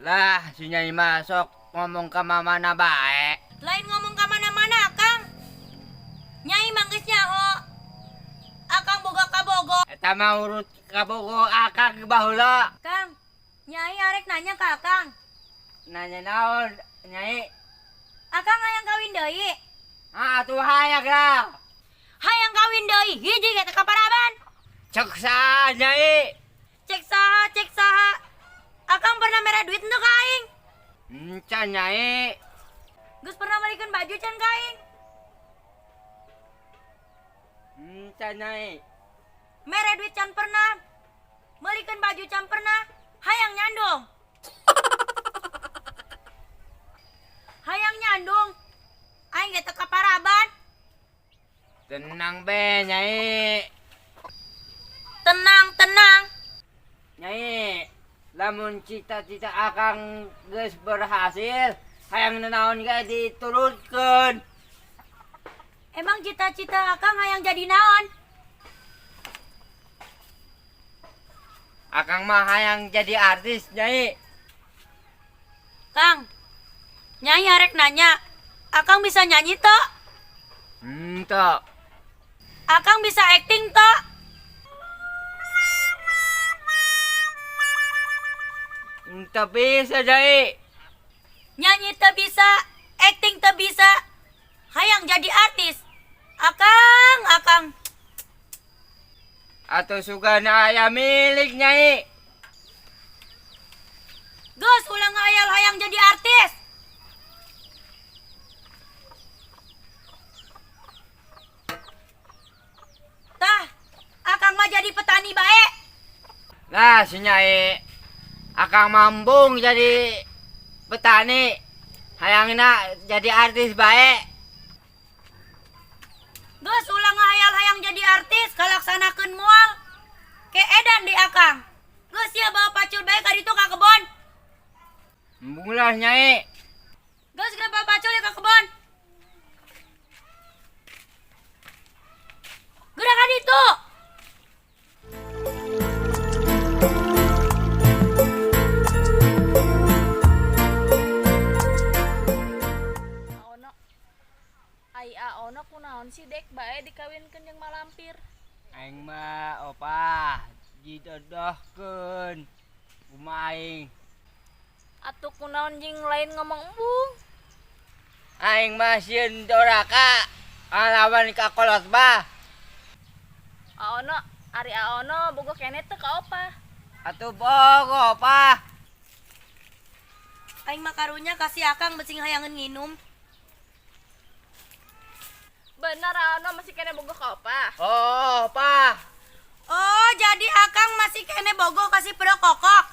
Lah, si Nyai masuk ngomong ke mana bae. Lain ngomong ka mana-mana, Kang. Nyai mah geus nyaho. Akang boga kabogo. Eta mah urut kabogo akang baheula. Kang, Nyai arek nanya ka Akang. Nanya naon, Nyai? Akang hayang kawin deui. Ah, atuh hayang lah. Hayang kawin deui hiji ge teu kaparaban. Cek saha, Nyai? Cek saha, cek saha. Akang pernah mere duit henteu ka aing? Encan, Nyai. Geus pernah meulikeun baju can ka aing? Encan, Nyai. Mere duit can pernah. Meulikeun baju can pernah. Hayang nyandung. Hayang nyandung. Aing ge teu kaparaban. Tenang be, Nyai. Tenang, tenang. Nyai, lamun cita-cita akang geus berhasil, hayang nanaon ge diturutkeun. Emang cita-cita akang hayang jadi naon? Akang mah hayang jadi artis, Nyai. Kang, Nyai arek nanya, Akang bisa nyanyi tok? Henteu. Akang bisa acting tok? Henteu bisa, Nyai. Nyanyi teu bisa, acting teu bisa. Hayang jadi artis. Akang, akang. Atau sugana aya milik, Nyai. Geus ulah ngayal hayang jadi artis. Tah, akang mah jadi petani bae. Lah, si Nyai, akang mambung jadi petani. Hayangna jadi artis bae. Geus ulah ngahayal hayang jadi artis, kalaksanakeun moal. Ke edan di akang. Geus sia bawa pacul bae ka ditu ka kebon. Embung lah, Nyai. Geus geura bawa pacul ya ka kebon. Geura ka ditu. Aono. Ai Aono kunaon sih dek bae dikawinkeun jeung Malampir? Aing mah opah didodohkeun kumaha aing. Atuh kunaon jeung lain ngomong embung? Aing mah sieun doraka ngalawan ka kolot mah. Aono, ari Aono bogoh keneh teu ka opah? Atuh bogoh opah. Aing mah karunya kasih akang becing hayangeun nginum. Bener Aono masih keneh bogoh ka opah? Oh, opah. Oh, jadi akang masih keneh bogoh kasih pedok kokok.